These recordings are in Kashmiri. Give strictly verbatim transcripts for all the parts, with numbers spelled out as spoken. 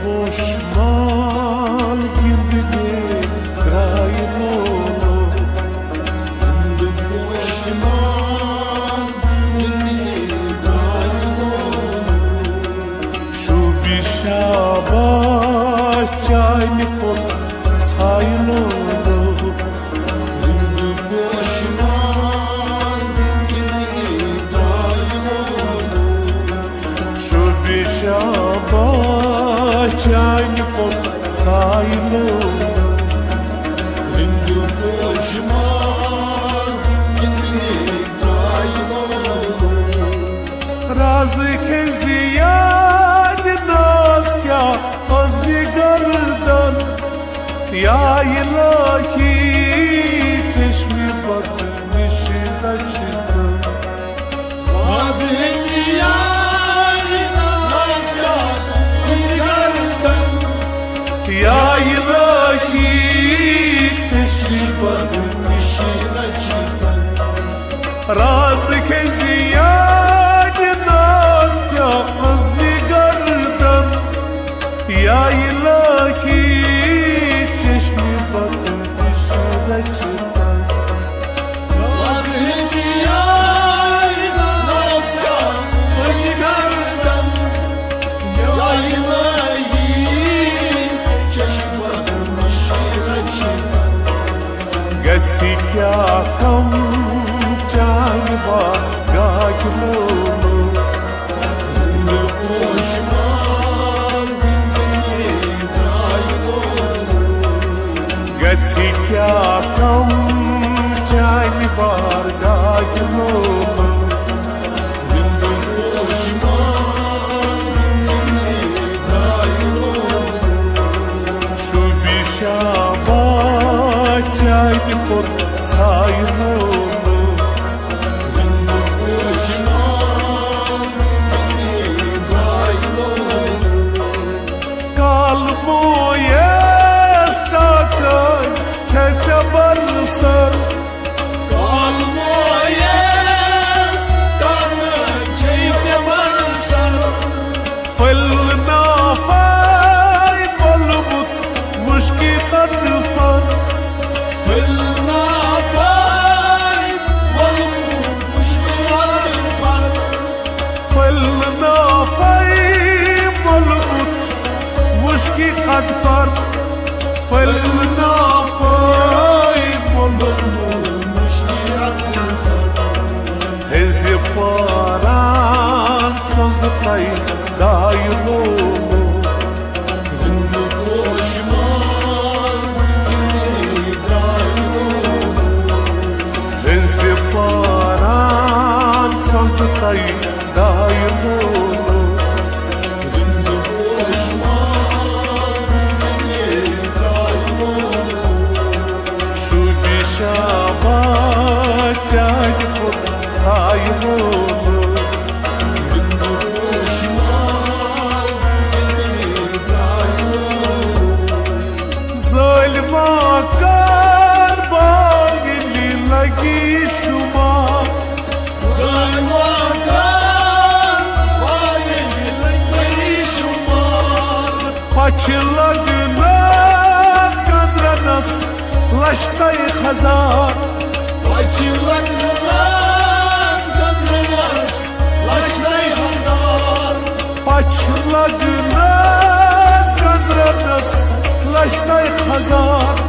پوشمال گِنٛدنہِ درٛاے لولو۔ پوشمال گِنٛدنہِ درٛاے لولو۔ شوٗبہِ شاباش چانہِ پوٚت ژھایہِ لولو۔ پوشمال گِنٛدنہِ درٛاے لولو۔ شوٗبہِ شاباش چانہِ پوٚت ژھایہِ لولو۔ رِنٛدٕ پوشمال گِنٛدنہِ درٛاے لولو۔ رازٕ کھیٚزِ یارِ ناز کیٛاہ ٲس نِگردن۔ یا الٰہی چشمِ بد نِش رچھتن۔ یا الٰہی چشمِ بد نِش رچھتن۔ راز کھیٚزِ یارِ ناز کیٛاہ ٲس نِگردن۔ یا الٰہی چشمِ بد نِش رچھتن۔ گژھِ کیٛاہ کم چانہِ باغاہہِ لولو۔ گژھِ کیٛاہ کم چانہِ بارگاہہِ لولو۔ شوٗبہِ شاباش چانہِ پوٚت ژھایہِ لولو۔ کالمو یس ٹاکے چھے ژےٚ برسر۔ کالمو یس ٹاکے چھے ژےٚ برسر۔ پھٔلۍ نافے پھوٚلمُت مُشکہِ قدفن۔ پھٔلۍ نافے پھوٚلمُت مُشکہِ قدفن۔ پھٔلۍ نافے پھوٚلمُت مُشکہِ قدفن۔ پھٔلۍ نافے پھوٚلمُت مُشکہِ قدفن۔ ہنزِ پاران سوزٕ تۄہہِ دایہِ لولو۔ ہنزِ پاران سوزٕ تۄہہِ دایہِ لولو۔ شوٗبہِ شاباش چانہِ پوٚت ژھایہِ لولو۔ ظٲلما کر بار ییٚلہِ لگی شمار۔ پچھِ لگنس گنزرنس لشتَے ہزار۔ پچھِ لگنس گنزرنس لشتَے ہزار۔ پچھِ لگنس گنزرنس لشتَے ہزار۔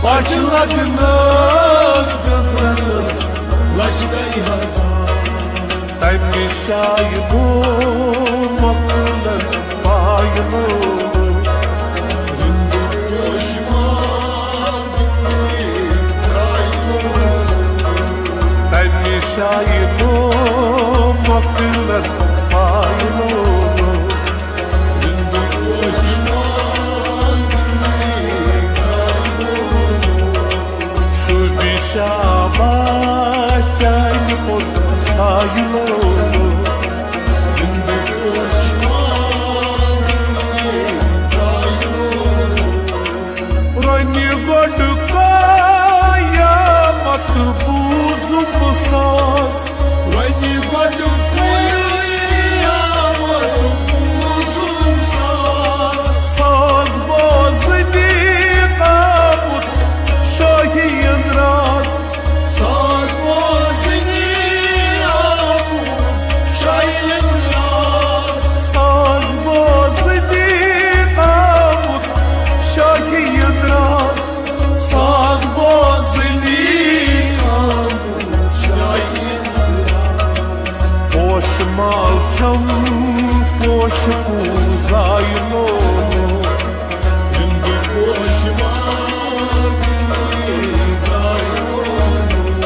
پچھِ لگنس گنزرنس لشتَے ہزار۔ تمہِ شایہِ گوٚو مۄکلن پایہِ لولو۔ تمہِ شایہِ گوٚو مۄکلن پایہِ لولو۔ شوٗبہِ شاباش چانہِ پوٚت ژھایہِ لولو۔ خوشبو زایہِ لولو، رنٛگہٕ پوشہٕ مال گِنٛدے گایہِ لولو۔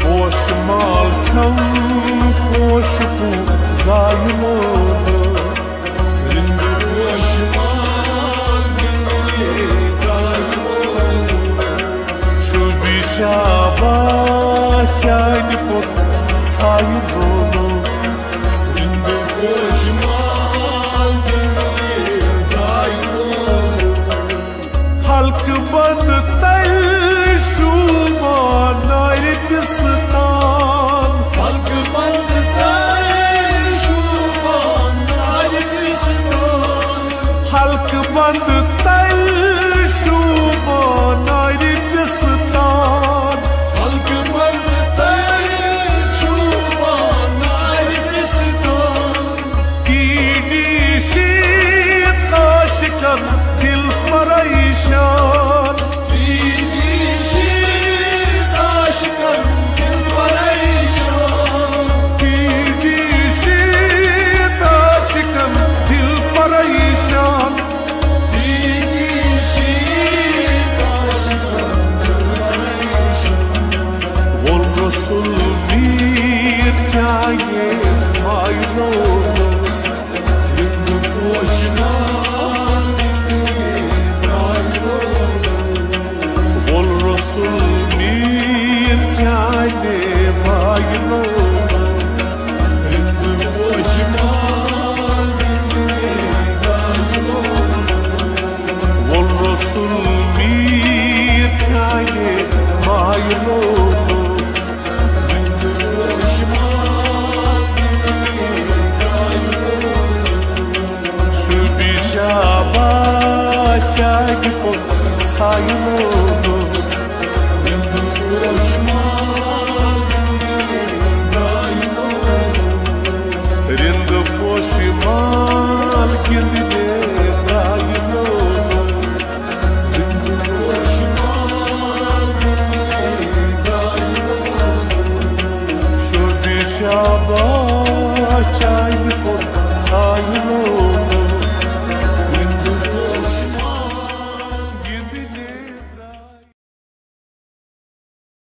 پوشہٕ مال کھٮ۪و خوشبو زایہِ لولو، رنٛگہٕ پوشہٕ مال گِنٛدے گایہِ لولو۔ شوٗبی شاباش چانہِ پوٚت ژھایہِ لولو، رنٛگہٕ پوشہٕ مال گِنٛدے گایہِ لولو۔ حلقہٕ بنٛد تلہِ شوٗبان نارِ پِستان۔ حلقہٕ بنٛد تلہِ شوٗبان نارِ پِستان۔ حلقہٕ بنٛد تلہِ شوٗبان نارِ پِستان۔ حلقہٕ بنٛد تلہِ شوٗبان نارِ پِستان۔ ٹی ڈی شیٖت عاشقن دِل پریشان۔ ٹی ڈی شیٖت عاشقن دِل پریشان۔ ٹی ڈی شیٖت عاشقن دِل پریشان۔ ٹی ڈی شیٖت عاشقن دِل پریشان۔ وول رسول میٖر چانہِ مایہِ لولو، رنٛگہٕ پوشہٕ مال گِنٛدے گایہِ لولو۔ وول رسول میٖر چانہِ مایہِ لولو، رنٛگہٕ پوشہٕ مال گِنٛدے گایہِ لولو۔ وول رسول میٖر چانہِ مایہِ لولو، رنٛگہٕ پوشہٕ مال گِنٛدے گایہِ لولو۔ شوٗبی شاباش چانہِ پوٚت ژھایہِ لولو، رنٛگہٕ پوشہٕ مال گِنٛدے گایہِ لولو۔ رنٛگہٕ پوشہٕ مال گِنٛدے